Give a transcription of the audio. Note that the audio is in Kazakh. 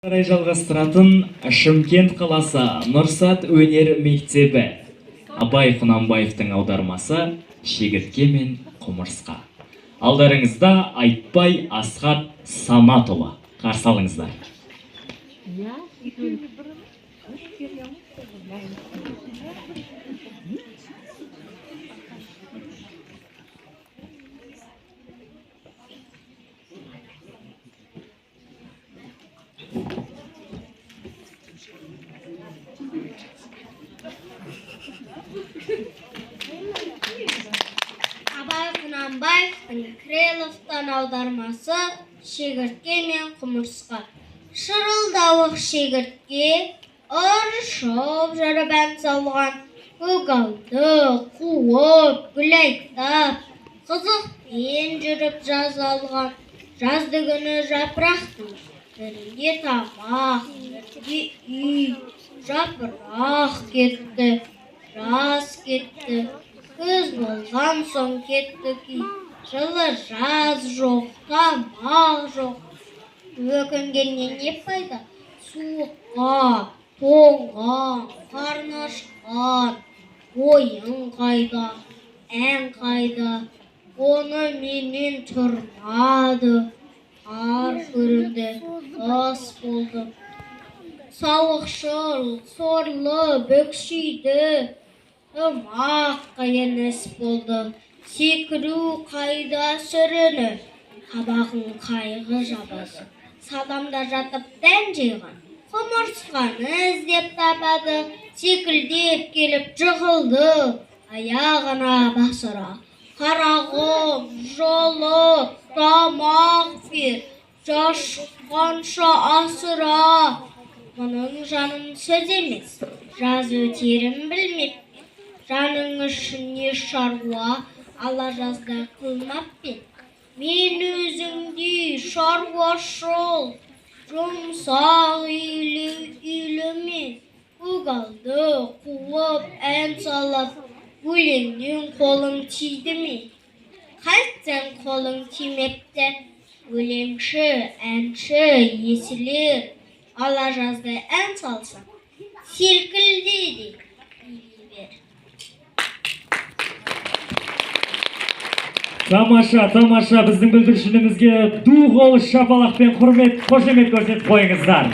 Қарай жалғастыратын Шымкент қаласы Нұрсат өнер мектебі. Абай Құнанбаевтың аудармасы «Шегіртке мен құмырсқа». Алдарыңызда Айтбай Асхат Саматұлы. Қарсы алыңыздар. Абай Құнанбаевтың Крыловтан аудармасы «Шегіртке мен құмырсқа». Шырылдауық шегіртке ыршып жүріп ән салған, көгалды қуып, гүл айттап, қызықпен жүріп жаз алған. Жазды күні жапырақтың бірінде тамақ, бірінде үй, жапырақ кетті, жаз кетті, күз болған соң кетті күй. Жылы жаз жоқ, тамақ жоқ. Өкінгеннен не пайда? Суыққа тоңған, қарны ашқан, ойын қайда, ән қайда? Оны менен тұрмады. Қар көрінді, қыс болды. Сауықшыл, сорлы бүкшиді, тымақ қиын іс болды. Секіру қайда, сүріні, қабағын қайғы жабады. Саламда жатып дән жиған құмырсқаны іздеп табады. Селкілдеп келіп жығылды аяғына бас ұра. Қарағым, жылы тамақ бер, жаз шыққанша асыра. Мұның жанын сөз емес, жаз өтерін білмеп. Жаның үшін не шаруа, ала жазда қылмап пе? Мен өзіңдей шаруашыл, жұмсақ үйлі үйлімен. Көгалды қуып ән салып, өлеңнен қолың тиді ме? Қайтсең қолың тимепті. Өлеңші, әнші есілер, ала жаздай ән салсаң, селкілде де билей бер. Тамаша, тамаша, біздің бүлдіршінімізге ду қол шапалақпен құрмет, қошемет көрсетіп қойыңыздар.